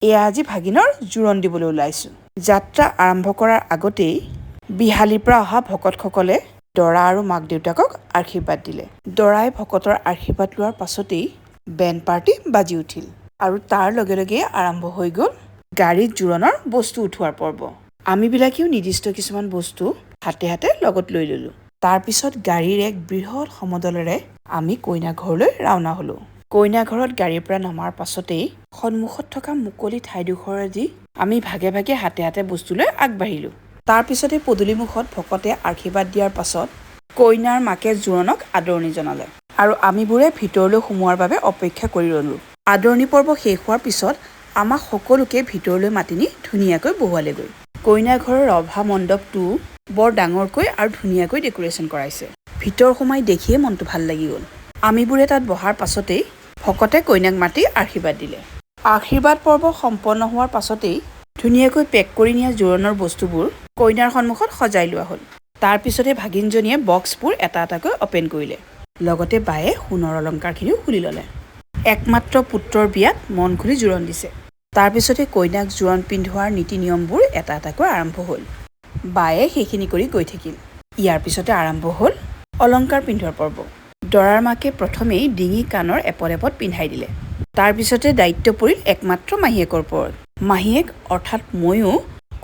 এয়া আজি ভাগিনৰ জোৰোণ দিবলৈ ওলাইছোঁ। যাত্ৰা আৰম্ভ কৰাৰ আগতেই বিহালীৰ পৰা অহা ভকতসকলে দৰা আৰু মাক দেউতাকক আশীৰ্বাদ দিলে। দৰাই ভকতৰ আশীৰ্বাদ লোৱাৰ পাছতেই বেণ্ড পাৰ্টি বাজি উঠিল আৰু তাৰ লগে লগেই আৰম্ভ হৈ গ'ল গাড়ীত জোৰোণৰ বস্তু উঠোৱাৰ পৰ্ব। আমিবিলাকেও নিৰ্দিষ্ট কিছুমান বস্তু হাতে হাতে লগত লৈ ল'লোঁ। তাৰপিছত গাড়ীৰ এক বৃহৎ সমদলেৰে আমি কইনা ঘৰলৈ ৰাওনা হ'লোঁ। কইনা ঘৰত গাড়ীৰ পৰা নমাৰ পাছতেই সন্মুখত থকা মুকলি ঠাইডোখৰেদি আমি ভাগে ভাগে হাতে হাতে বস্তু লৈ আগবাঢ়িলোঁ। তাৰপিছতে পদূলিমুখত ভকতে আশীৰ্বাদ দিয়াৰ পাছত কইনাৰ মাকে জোৰোণক আদৰণি জনালে আৰু আমিবোৰে ভিতৰলৈ সোমোৱাৰ বাবে অপেক্ষা কৰি ৰ'লোঁ। আদৰণি পৰ্ব শেষ হোৱাৰ পিছত আমাক সকলোকে ভিতৰলৈ মাতি নি ধুনীয়াকৈ বহুৱালেগৈ। কইনা ঘৰৰ ৰভা মণ্ডপটো বৰ ডাঙৰকৈ আৰু ধুনীয়াকৈ ডেক'ৰেশ্যন কৰাইছে। ভিতৰ সোমাই দেখিয়ে মনটো ভাল লাগি গ'ল। আমিবোৰে তাত বহাৰ পাছতেই ভকতে কইনাক মাতি আশীৰ্বাদ দিলে। আশীৰ্বাদ পৰ্ব সম্পন্ন হোৱাৰ পাছতেই ধুনীয়াকৈ পেক কৰি নিয়া জোৰোণৰ বস্তুবোৰ কইনাৰ সন্মুখত সজাই লোৱা হ'ল। তাৰপিছতে ভাগিনজনীয়ে বক্সবোৰ এটা এটাকৈ অ'পেন কৰিলে, লগতে বায়ে সোণৰ অলংকাৰখিনিও খুলি ল'লে। একমাত্ৰ পুত্ৰৰ বিয়াত মন খুলি জোৰোণ দিছে। তাৰপিছতে কইনাক জোৰোণ পিন্ধোৱাৰ নীতি নিয়মবোৰ এটা এটাকৈ আৰম্ভ হ'ল। বায়ে সেইখিনি কৰি গৈ থাকিল। ইয়াৰ পিছতে আৰম্ভ হ'ল অলংকাৰ পিন্ধোৱাৰ পৰ্ব। দৰাৰ মাকে প্ৰথমেই ডিঙি, কাণৰ এপদ এপদ পিন্ধাই দিলে। তাৰপিছতে দায়িত্ব পৰিল একমাত্ৰ মাহীয়েকৰ ওপৰত। মাহীয়েক অৰ্থাৎ ময়ো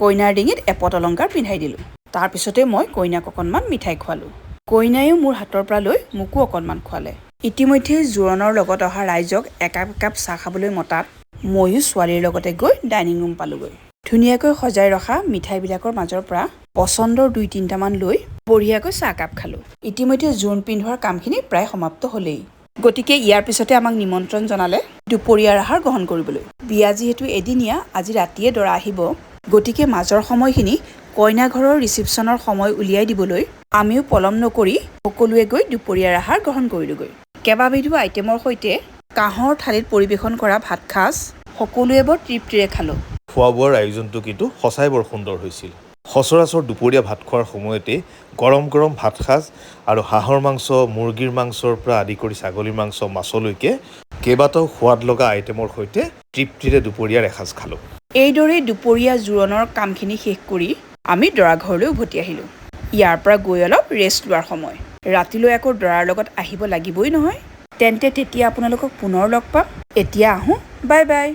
কইনাৰ ডিঙিত এপদ অলংকাৰ পিন্ধাই দিলোঁ। তাৰপিছতে মই কইনাক অকণমান মিঠাই খোৱালোঁ। কইনায়ো মোৰ হাতৰ পৰা লৈ মোকো অকণমান খোৱালে। ইতিমধ্যে জোৰোণৰ লগত অহা ৰাইজক একাপ একাপ চাহ খাবলৈ মতাত ময়ো ছোৱালীৰ লগতে গৈ ডাইনিং ৰুম পালোগৈ। ধুনীয়াকৈ সজাই ৰখা মিঠাইবিলাকৰ মাজৰ পৰা পচন্দৰ দুই তিনিটামান লৈ বঢ়িয়াকৈ চাহকাপ খালোঁ। ইতিমধ্যে জোৰোণ পিন্ধোৱাৰ কামখিনি প্ৰায় সমাপ্ত হ'লেই, গতিকে ইয়াৰ পিছতে আমাক নিমন্ত্ৰণ জনালে দুপৰীয়াৰ আহাৰ গ্ৰহণ কৰিবলৈ। বিয়া যিহেতু এদিনীয়া, আজি ৰাতিয়ে দৰা আহিব, গতিকে মাজৰ সময়খিনি কইনা ঘৰৰ ৰিচিপশ্যনৰ সময় উলিয়াই দিবলৈ আমিও পলম নকৰি সকলোৱে গৈ দুপৰীয়াৰ আহাৰ গ্ৰহণ কৰিলোগৈ। কেইবাবিধো আইটেমৰ সৈতে কাঁহৰ থালিত পৰিৱেশন কৰা ভাতসাঁজ সকলোৱে বৰ তৃপ্তিৰে খালোঁ। খোৱা বোৱাৰ আয়োজনটো কিন্তু সঁচাই বৰ সুন্দৰ হৈছিল। সচৰাচৰ দুপৰীয়া ভাত খোৱাৰ সময়তে গৰম গৰম ভাতসাঁজ আৰু হাঁহৰ মাংস, মুৰ্গীৰ মাংসৰ পৰা আদি কৰি ছাগলীৰ মাংস, মাছলৈকে কেইবাটাও সোৱাদ লগা আইটেমৰ সৈতে তৃপ্তিৰে দুপৰীয়াৰ এসাঁজ খালোঁ। এইদৰেই দুপৰীয়া জোৰোণৰ কামখিনি শেষ কৰি আমি দৰা ঘৰলৈ উভতি আহিলোঁ। ইয়াৰ পৰা গৈ অলপ ৰেষ্ট লোৱাৰ সময়। ৰাতিলৈ আকৌ দৰাৰ লগত আহিব লাগিবই নহয়। তেন্তে তেতিয়া আপোনালোকক পুনৰ লগ পাম। এতিয়া আহোঁ, বাই বাই।